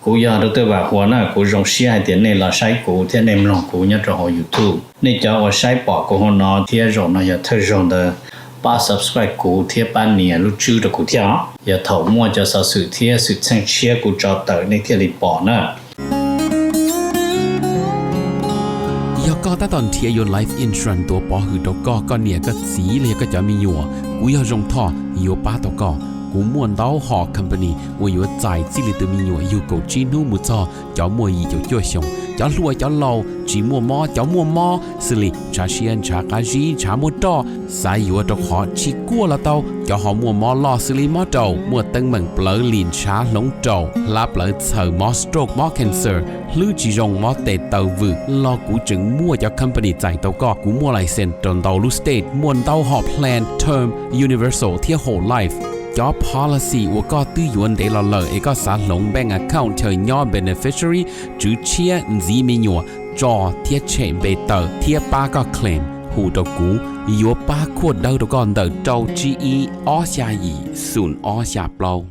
Kuv yog Dr. Vam Huas na, kuv zoo siab hais tias nej los saib kuv thiab nej mloog kuv nyob rau hauv YouTube. Nej cov uas saib pom kuv hauv no thiab zaum no yog thawj zaug ntawd, pab subscribe kuv thiab pab nias lub tswb rau kuv thiab os. Yog thaum muaj cov xov xwm thiab xwm txheej tshiab kuv tso tawm nej thiaj li pom na. Yog koj tab tom nrhiav yuav life insurance tuav pov hwm rau koj, koj niam koj txiv los yog koj cov me nyuam, kuv yog Zoo Thoj yuav pab tau koj. Kuv muaj ntau hom company uas yuav txais txij li tus me nyuam yug kaum tsib hnub mus txog cov muaj yim caum cuaj xyoos, cov hluas cov laus, tsis muaj mob cov muaj mob, xws li ntshav siab ntshav qab zib ntshav muaj roj, xav yuav rau qhov tsis kuaj los tau, cov ho muaj mob loj xws li mob raum, muaj teeb meem plawv lim ntshav hloov raum, hlab plawv txhaws, mob stroke mob cancer, hlwb tsis zoo mob tes taw vwm los kuv tseem muaj cov company txais tau koj. Kuv muaj license rau ntau lub state, muaj ntau hom plan term, universal thiab whole life. Cov policy uas koj twb yuav ntev los lawm es koj xav hloov bank account chaw nyob beneficiary, tswv tshiab, ntxiv me nyuam, tso thiab tshem npe tawm thiab pab koj claim, hu rau kuv, yuav pab khuaj dawb rau koj ntawm rau tsib ib ob xya yim xoom ob xya plaub.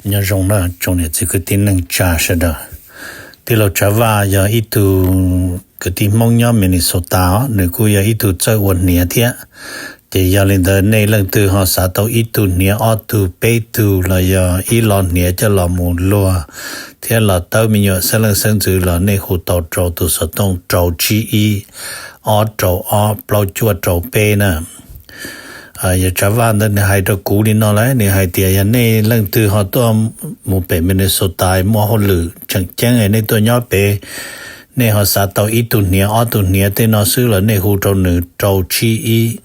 Nyob zoo na tsoom niam txiv kwv tij neej tsa sawv daws. Tij laug Tsav Vaj yog ib tug kwv tij Hmoob nyob Minnesota os, nws kuj yog ib tug txawj ua hniav thiab. Ces yog li ntawd nej leej twg ho xav tau ib tug hniav ob tug peb tug los yog ib lo hniav coj los mus luag thiab los tawb me nyuam xeeb leej xeeb ntxwv los nej hu tau rau tus xov tooj rau tsib ib ob rau ob plaub cuaj rau peb na. Yog Tsav Vaj ntawd nws hais rau kuv li no lawm, nws hais tias yog nej leej twg ho tuaj mus pem Minnesota muaj hauj lwm tseem ceeb nej tuaj nyob pem, nej ho xav tau ib tug hniav ob tug hniav tej no xwb los nej hu rau nws rau tsib ib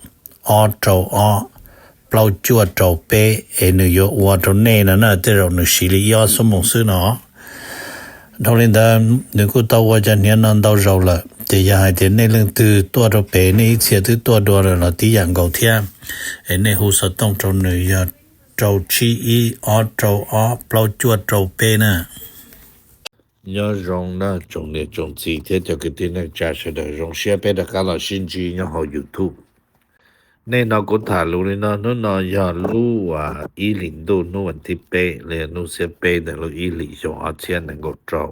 ob rau ob plaub cuaj rau peb es nws yuav ua rau nej no na, tej zaum nws siv li ib ob xuab moos xwb no. Dhau li ntawd nws kuj tau ua cov hniav no ntau zaus lawm, ces yog hais tias nej leej twg tuaj rau pem nej ib txhia twb tuaj dua lawm los tib yam nkaus thiab, es nej hu xov tooj rau nws yog rau tsib ib ob rau ob plaub cuaj rau peb na. Nyob zoo na tsoom niam tsoom txiv thiab cov kwv tij neej tsa sawv daws, zoo siab peb rov qab los sib ntsib nyob hauv YouTube. Nej no kuv tham lus li no, hnub no yog lub ib hlis ntuj hnub vas thib peb los yog hnub xiab peb ntawm lub ib hlis xyoo ob txhiab nees nkaum rau.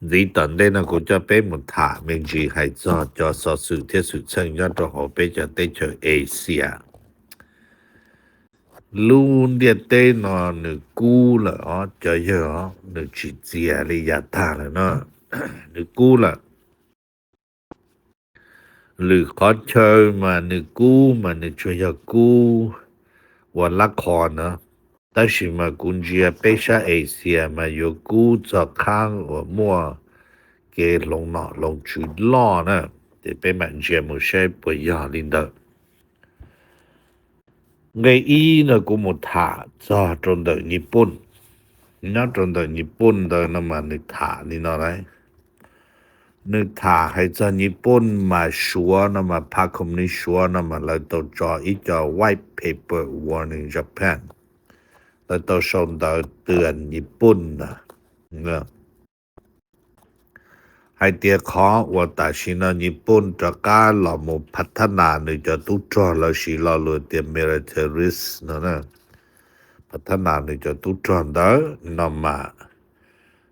Ntxiv tom ntej no kuv coj peb mus tham me ntsis hais txog cov xov xwm thiab xwm txheej nyob rau hauv peb cov teb chaws Asia. Lub ntiaj teb no nws kub lawm os cov yawg os, nws tsis txias li yav tag lawm no, nws kub lawm. Lwm qhov chaw mas nws kub mas nws tsuas yog kub ua lab qho na, tab sis mas kuv ntsia peb sab Asia mas yuav kub txog qhab uas muaj kev hloov nom hloov tswv loj na, ces peb mam ntsia mus saib puas yog li ntawd. Nqe ib no kuv mus tham txog rau ntawm Nyij Pooj. Nyob rau ntawm Nyij Pooj ntawd no mas nws tham li no lawm. Nws tham hais txog Nyij Pooj mas Suav no mas pha khoom ni Suav no mas lawv tau tso ib co white paper warning Japan. Lawv tau sau ntawv twm Nyij Pooj na, hais tias qhov uas tam sim no Nyij Pooj rov qab los mus pha thab nas nws cov tub rog, lawv siv lo lus tias militaries no, pha thab nas nws cov tub rog ntawd no mas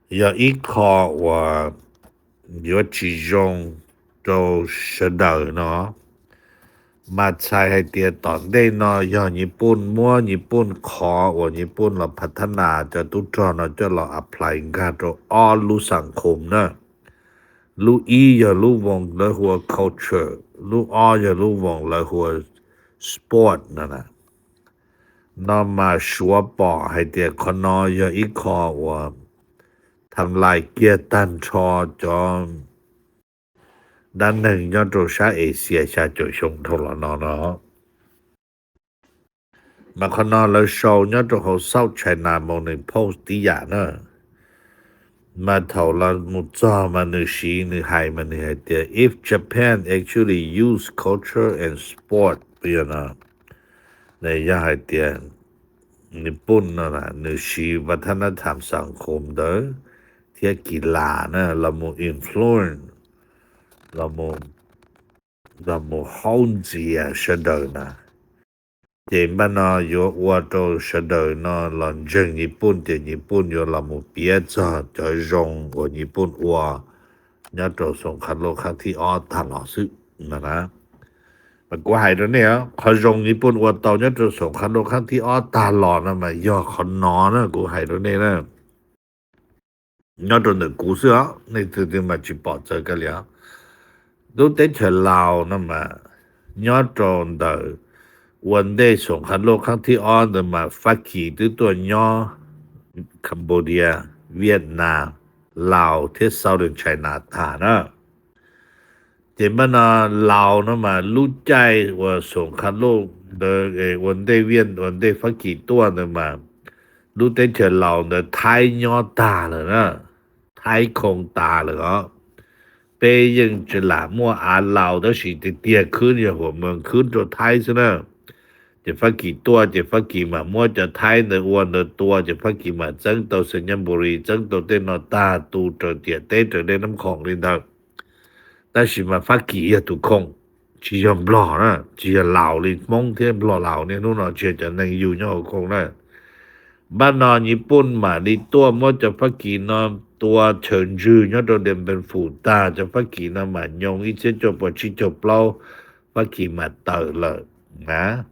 yog ib qho uas yuav tsis zoo rau sawv daws no. Mas txhais hais tias tom ntej no yog Nyij Pooj muab Nyij Pooj qhov uas Nyij Pooj los pha thab nas cov tub rog no coj los apply nkag rau ob lub xam khoom na. Lub ib yog lub voos lawv hu ua culture, lub ob yog lub voos lawv hu ua sport no. No mas Suav pom hais tias qhov no yog ib qho uas tham lais kiag tag nrho cov dab neeg nyob rau sab Asia xya caum xyoo dhau los no no. Mas qhov no lawv sau nyob rau hauv South China Morning Post tib yam na. Mas thaum los mus txog mas nws siv, nws hais mas nws hais tias if Japan actually use culture and sport, yog hais tias Nyij Pooj no nws siv vaj thab nab tham xam khoom ntawd thiab kis las na los mus influence, los mus haub ntxias sawv daws na, Ces npaj no yuav ua rau sawv daws no los ntseeg Nyij Pooj, ces Nyij Pooj yuav los mus piav txog cov zoo uas Nyij Pooj ua nyob rau xoom qha loj khab thib ob tag los xwb no na. Mas kuv hais rau nej, qhov zoo Nyij Pooj ua tau nyob rau xoom qha loj khab thib ob tag los no mas yog qhov no na, kuv hais rau nej na. Nyob rau ntawm kuv xwb os, nej twg twg mas tsis pom txawv kiag li os. Lub teb chaws Laus no mas nyob rau ntawm ua ntej xoom qha loj khab thib ob ntawd mas Fab Kis twb tuaj nyob Cambodia, Vietnam, Laus thiab Southern China tag na. Ces npaj no Laus no mas lub caij uas xoom qha loj ntawd ua ntej Viet ua ntej Fab Kis tuaj ntawd mas lub teb chaws Laus ntawd Thaib nyob tag lawm na, Thaib khoo tas lawm os. Peb yeej tsis lam muaj av Laus tab sis tiag tiag khwb yog huam moos khwb rau Thaib xwb na. Ces Fab Kis tuaj ces Fab Kis mam muab cov Thaib ntawd ua ntawd tua ces Fab Kis mam txeeb tau Xais Nyab Npu Lis txeeb tau tej no tag tu raws ciam teb raws dej Nab Khoom li ntawd. Tab sis mas Fab Kis yog tus khoo, tsis yog Nplog na, tsis yog Laus li, Hmoob thiab Nplog Laus niaj hnub no tsis yog cov neeg yug nyob hauv khoo na. Npaj no Nyij Pooj mam li tuaj muab cov Fab Kis no tua chaw ntswg nyob rau Điện Biên Phủ tag, cov Fab Kis no mam nyoog ib txhiab cuaj puas tsib caug plaub, Fab Kis mam tawm lawm na.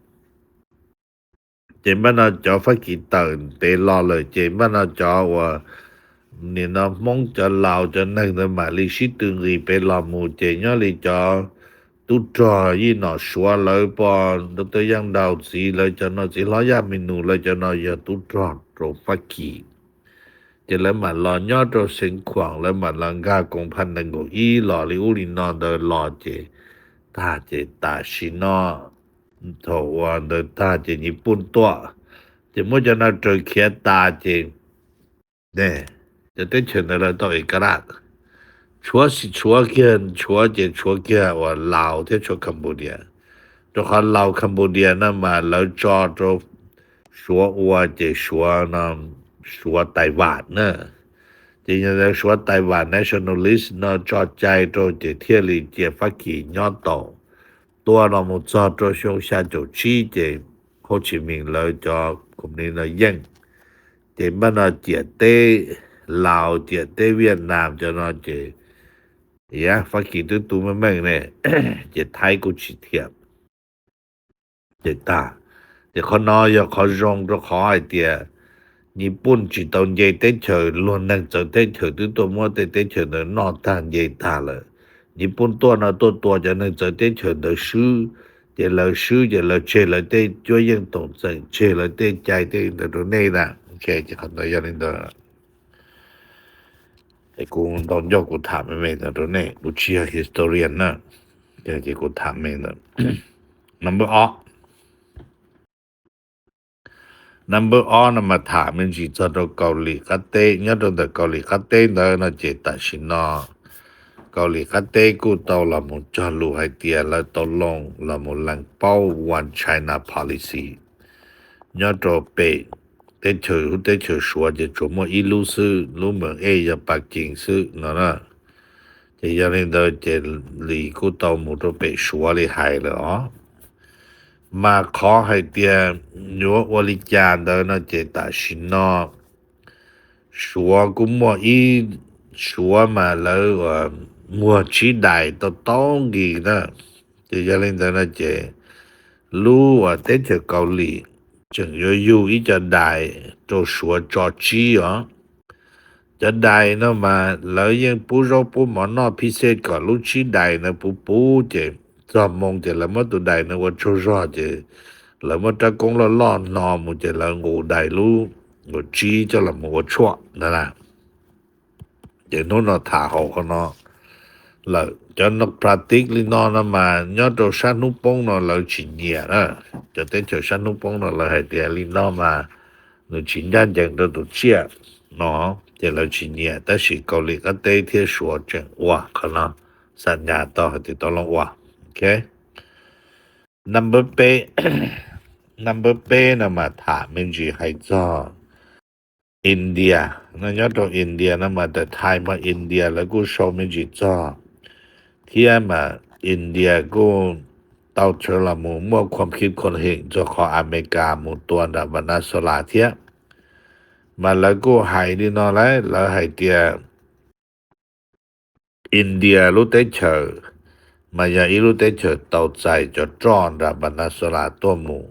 Ces npaj no cov Fab Kis tawm ntev los lawm ces npaj no cov uas nim no Hmoob cov Laus cov neeg ntawd mam li sib tw nqis pem los mus ces nyob li cov tub rog Yij Nom Suav lawv, pog Doctor Yaj Nraus txiv lawv cov no, txiv hlob Yaj Me Nus lawv cov no yog tub rog rau Fab Kis. Ces lawv mam los nyob rau Xeev Khuam, lawv mam los nkag koom pha nees nkaum ib los li ub li no ntawd los ces tag ces tam sim no thaum uas ntawd tag ces Nyij Pooj tuaj, ces muab cov no raws khiav tas ces cov teb chaws ntawd lawv tau ev ka laj. Tshuav, tshuav kiag, tshuav ces tshuav kiag uas Laus thiab tshuav Cambodia. Rau qhov Laus Cambodia no mas lawv tso rau Suav ua ces Suav no, Suav Taiwan na. Ces yog Suav Taiwan nationalist no tso cai rau ces thiaj li cia Fab Kis nyob tau. Tua los mus txog rau xyoo xya caum tsib ces Ho Chi Minh lawv cov koom ni no yeej. Ces npaj no ciam teb Laus ciam teb Vietnam cov no ces, yam Fab Kis twb tu meej meej ne, ces Thaib kuj tsis thiam. Ces tag, ces qhov no yog qhov zoo rau qhov hais tias Nyij Pooj tsis tau nce teb chaws, luag neeg txawv teb chaws twb tuaj muab tej teb chaws ntawd noj tag nce tag lawm. Nyij Pooj tuaj no tuaj tua cov neeg txawv teb chaws ntawd swb, ces lawv swb ces lawv tseg lawv tej cuab yeej toom txeem, tseg lawv tej cai tej ntawd rau nej na. Ces qhov ntawd yog li ntawd. Es kuv ntau ncauj kuv tham me me ntawd rau nej, kuv tsis yog historian na, ces kuv tham me ntawd. Number ob, number ob no mas tham me ntsis txog rau Kaus Lim qab teb. Nyob rau ntawm Kaus Lim qab teb ntawd no ces tam sim no Kaus Lim qab teb kuj tau los mus cog lus hais tias lawv tau loo los mus lees paub One China Policy. Nyob rau pem teb chaws, lub teb chaws Suav ces tsuas muaj ib lub xwb, lub Mees Ej yog Pas Kees xwb no na. Ces yog li ntawd ces Lis kuj tau mus rau pem Suav li hais lawm os. Mas qhov hais tias yuav ua li cas ntawd no ces tam sim no Suav kuj muaj ib, Suav mas lawv muag tsib dais tau tau nkis na. Ces yog li ntawd no ces lub uas teb chaws Kaus Lim tseem yuav yug ib co dais rau Suav tso tsib os. Cov dais no mas lawv yeej pub zaub pub mov noj phij xej kom lub tsib dais no puv puv ces txog moo ces lawv muab tus dais no ua tsaug zog ces lawv muab rab koob loj loj hno mus ces lawv nqus dais lub nqus tsib coj los mus ua tshuaj ntawd na. Ces hnub no tham hauv qhov no lawm. Cov no practice li no no mas nyob rau sab hnub poob no lawv tsis nyiam na. Cov teb chaws sab hnub poob no lawv hais tias li no mas nws tsis ncaj ncees rau tus tsiaj no, ces lawv tsis nyiam, tab sis Kaus Lim qab teb thiab Suav tseem ua qhov no, xam nyas tau hais tias tau loo ua. Ok, number peb, number peb no mas tham me ntsis hais txog India no. Nyob rau India no mas tam thaiv mas India lawv kuj sau me ntsis txog thiab mas India kuj tau sawv los mus muaj khua khib khua heem txog qhov Amelikas mus tua nram Venezuela thiab. Mas lawv kuj hais li no lawm, lawv hais tias India lub teb chaws mas yog ib lub teb chaws tau txais cov roj nram Venezuela tuaj mus.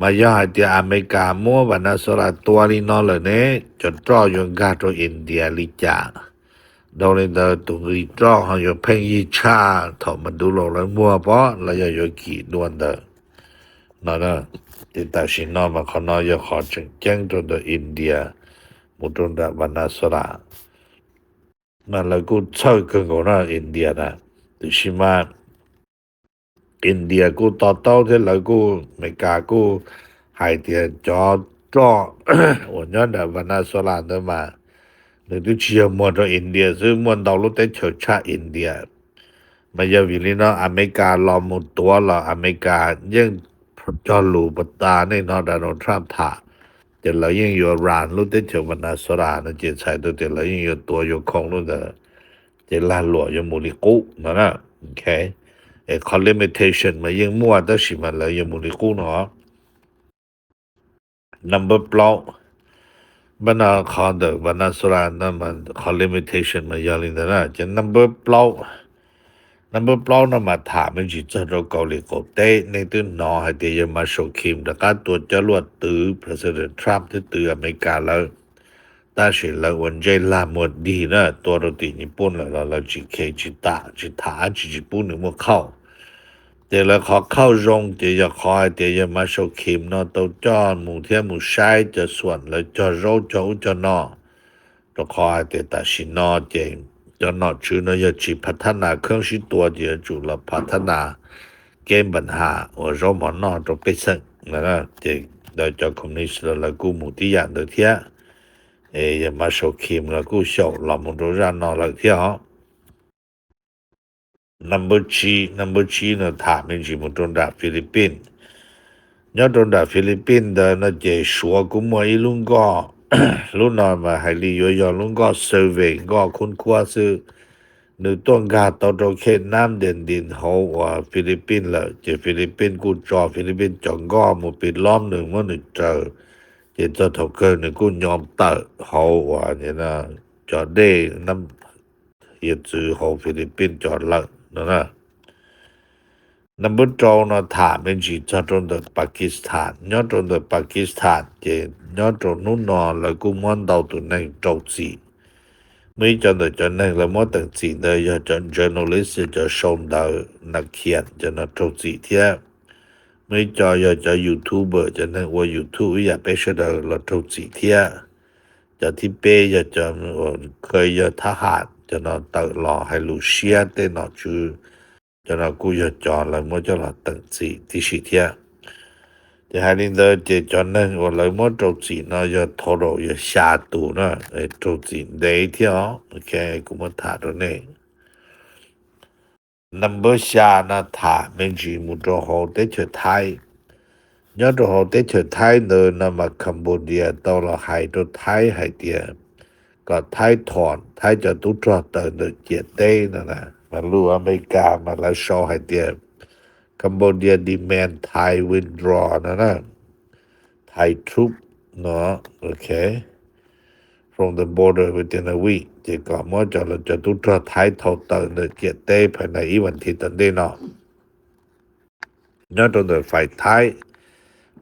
Mas yog hais tias Amelikas muab Venezuela tua li no lawm ne, cov roj yuav nkag rau India li cas? Dhau li ntawd tus nqi roj ho yuav pheej yig tshaj thaum Maduro lawv muag pob los yog yuav kim dua ntawd no. Ces tam sim no mas qhov no yog qhov tseem ceeb rau ntawm India mus rau nram Venezuela. Mas lawv kuj txhawj kawg nkaus na India na. Tiam sis mas India kuj to taub thiab lawv kuj, Amelikas kuj hais tias cov roj uas nyob nram Venezuela ntawd mas nws twb tsis yog muag rau India xwb, muaj ntau lub teb chaws tshaj India. Mas yog vim li no Amelikas los mus tuav los Amelikas yeej cog lus pas tas nej hnov Donald Trump tham, ces lawv yeej yuav ran lub teb chaws Venezuela no ces txhais tau tias lawv yeej yuav tuav yuav khoom lub ntawd, ces lag luam yuav mus li qub no na. Es qhov limitation mas yeej muaj tab sis mas lawv yuav mus li qub no. Number plaub, npaj no qhov ntawm Venezuela no mas qhov limitation mas yog li ntawd na. Ces number plaub, number plaub no mas tham me ntsis txog rau Kauslim Qaum Teb. Nej twb hnov hais tias yawg Marshall Kim rov qab tua coj luaj twv President Trump thiab twv Amelikas lawv, tab sis lawv ua ntsej lag muag dig na, tua rau tim Nyij Pooj lawm los lawv tsis khe tsis tam tsis tham tsis tsis pub nws muaj khauj. Ces lawv qhov khauj zoo ces yog qhov hais tias yawg Marshall Kim no tau coj mus thiab mus saib cov xuam lawv cog zaub cog ub cog no, rau qhov hais tias tam sim no ces cov nom tswv no yog tsis phav thab nas kheeb sib tua ces yuav tsum los phav thab nas kev npam has uas zaub mov noj rau pej xeem. Ces ntawd cov communist lawv kuj mus tib yam ntawd thiab. Es yawg Marshall Kim los kuj xyaum los mus rau zaj no lawm thiab os. Number tsib, number tsib no tham me ntsis mus rau nram Philippines. Nyob rau nram Philippines ntawd no ces Suav kuj muaj ib lub nkoj, lub no mas hais li yuav yog lub nkoj survey, nkoj khub khuab xwb. Nws tuaj nkag tau rau khej nab ntias ntis hauv uas Philippines lawm, ces Philippines kuj tso Philippines cov nkoj mus pis lom nws muab nws raws, ces txog thaum kawg nws kuj nyo tawm hauv uas cov dej hiav txwv hauv Philippines cov lawm no na. Number rau no tham me ntsis txog rau ntawm Pakistan. Nyob rau ntawm Pakistan ces nyob rau hnub no lawv kuj muab ntau tus neeg rau txim. Muaj ib co ntawm cov neeg lawv muab teem txim ntawd yog cov journalist, yog cov sau ntawv nas khias cov no raug txim thiab. Muaj ib co yog cov YouTuber, cov neeg ua YouTube ib yam peb sawv daws los raug txim thiab. Cov thib peb yog cov uas kha yog thab ham, cov no tawm los hais lus siab tej nom tswv, cov no kuj yog cov lawv muab coj los teem txim tib si thiab. Ces hais li ntawd ces cov neeg uas lawv muab rau txim no yog total yog xya tus na, raug txim ntev thiab os. Ok, kuv muab tham rau nej. Number xya no tham me ntsis mus rau hauv teb chaws Thaib. Nyob rau hauv teb chaws Thaib ntawd no mas Cambodia tau los hais rau Thaib hais tias kom Thaib thom Thaib cov tub rog tawm ntawm ciam teb no na. Mas lus Amelikas mas lawv sau hais tias Cambodia demand Thai withdraw no na. Thai troop no, ok, from the border within a week, ces kom muab cov, cov tub rog Thaib thau tawm ntawm ciam teb phais na ib vas thiv tom ntej no. Nyob rau ntawm fais Thaib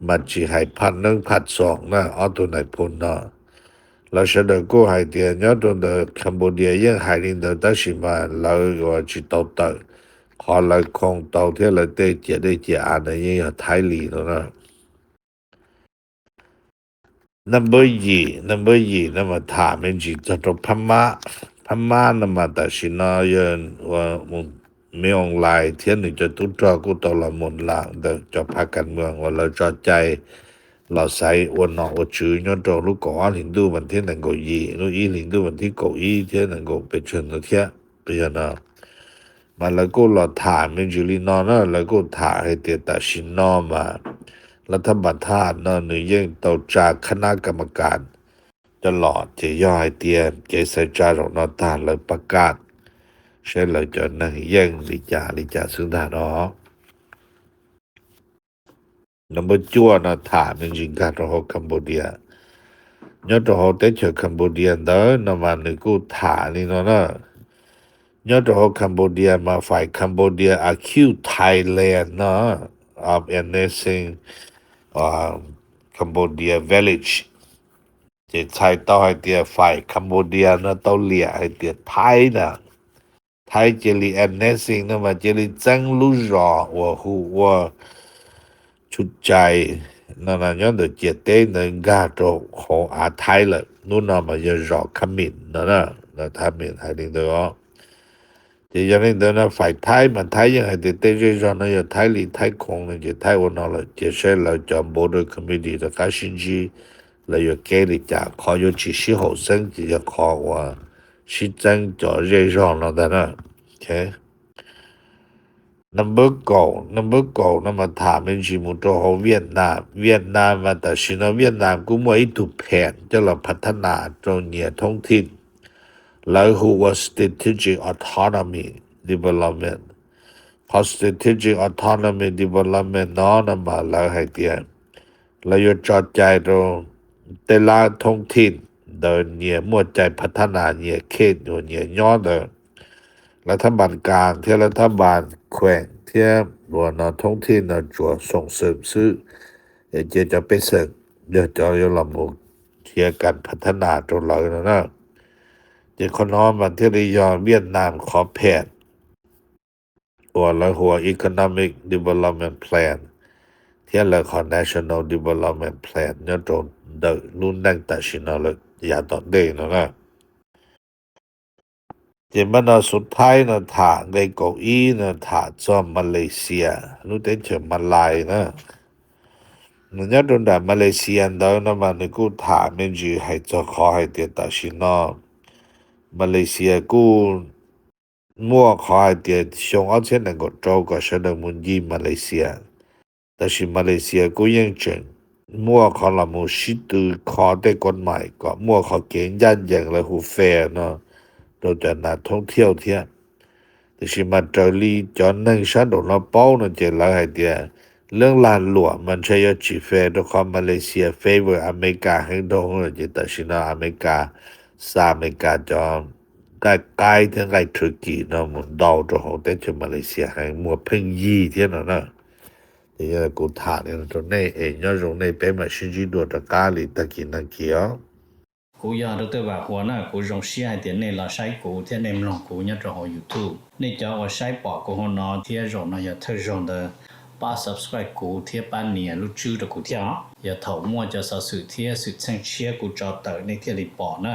mas tsis hais Phaj Neeb Phaj Xoom na, ob tug nais phoo no, lawv sawv daws kuj hais tias nyob rau ntawm Cambodia yeej hais li ntawd tab sis mas lawv yuav tsis tau tawm, qhov lawv khoo tau thiab lawv tej ciam dej ciam av ntawd yeej yog Thaib li no na. Number yim, number yim no mas tham me ntsis txog rau Phab Mab. Phab Mab no mas tam sim no yog ua me online thiab nws cov tub rog kuj tau los mus lam ntawm cov phav kas mws uas lawv tso cai los xaiv ua nom ua tswv nyob rau lub kaum ob hlis ntuj vas thib nees nkaum yim, lub ib hlis ntuj vas thib kaum ib thiab nees nkaum pes tsawg ntawd thiab. Yog no mas lawv kuj los tham me ntsis li no na, lawv kuj tham hais tias tam sim no mas lawv thab npas thaj no nws yeej tau tsa khab nab kas mas kas cov los ces yog hais tias kev xaiv tsa zaum no tag lawv pas kas saib lawv cov neeg yeej li cas li cas xwb ntag no. Number cuaj no tham me ntsis nkag rau hauv Cambodia. Nyob rau hauv teb chaws Cambodia ntawd no mas nws kuj tham li no na. Nyob rau hauv Cambodia mas fais Cambodia accuse Thailand no of annexing Cambodia village. Ces txhais tau hais tias fais Cambodia no tau liam hais tias Thaib na, Thaib cia li annexing no mas cia li txeeb lub zos uas hu ua Tshuj Cai no nyob ntawm ciam teb ntawd nkag rau hauv av Thaib lawm. Lub no mas yog zos Kham Min no, Kham Min hais li ntawd os. Ces yog li ntawd no fais Thaib mas Thaib yeej hais tias tej zej zog no yog Thaib li Thaib khoom no ces Thaib ua no lawm. Ces saib lawv cov border committee rov qab sib ntsib lawv yuav keb li cas, qhov yuav tsis sib haum xeeb ces yog qhov uas sib txeeb cov zej zog no ntag na. Number kaum, number kaum no mas tham me ntsis mus rau hauv Vietnam. Vietnam mas tam sim no Vietnam kuj muaj ib tug pheem coj los phav thab nas rau nyias thoob thij, lawv hu ua strategic autonomy development. Qhov strategic autonomy development no no mas lawv hais tias lawv yuav tso cai rau tej lab thoob thij ntawd nyias muaj cai phav thab nas nyias khej uas nyias nyob ntawd. Lawv thab npas kas thiab lawv thab npas khueem thiab uas no thoob thij no tsuas xoom xwm xwb, es cia cov pej xeem yog cov yuav los mus nrhiav kas phav thab nas rau lawv no na. Ces qhov no mas thiaj li yog Vietnam qhov pheem uas lawv hu ua Economic Development Plan thiab lawv qhov National Development Plan nyob rau ntawm lub neej tam sim no lawm yav tom ntej no na. Ces npaj no xub thaib no tham nqe kaum ib no tham txog Malaysia, lub teb chaws Malais na. Nws nyob rau nram Malaysia ntawd no mas nws kuj tham me ntsis hais txog qhov hais tias tam sim no Malaysia kuj muaj qhov hais tias xyoo ob txhiab nees nkaum rau kom sawv daws mus ncig Malaysia. Tab sis Malaysia kuj yeej tseem muaj qhov los mus sib tw kho tej kod mais kom muaj qhov kev ncaj ncees lawv hu fair no rau cov nas thoob thiauj thiab. Tiam sis mas raws li cov neeg sab nraum no paub no ces lawv hais tias lub lag luam mas ntshe yuav tsis fair rau qhov Malaysia favor Amelikas heev dhau lawm ces tam sim no Amelikas xa Amelikas cov nqaij qaib thiab nqaij Turkey no mus ntau rau hauv teb chaws Malaysia heev, muag pheej yig thiab no na. Ces yog kuv tham li no rau nej es nyob zoo nej, peb mam sib ntsib dua rov qab li tag kis nag kis os. Kuv yog Dr. Vam Huas na, kuv zoo siab hais tias nej los saib kuv thiab nej mloog kuv nyob rau hauv YouTube. Nej cov uas saib pom kuv hauv no thiab zaum no yog thawj zaug ntawd, pab subscribe kuv thiab pab nias lub tswb rau kuv thiab os. Yog thaum muaj cov xov xwm thiab xwm txheej tshiab kuv tso tawm nej thiaj li pom na.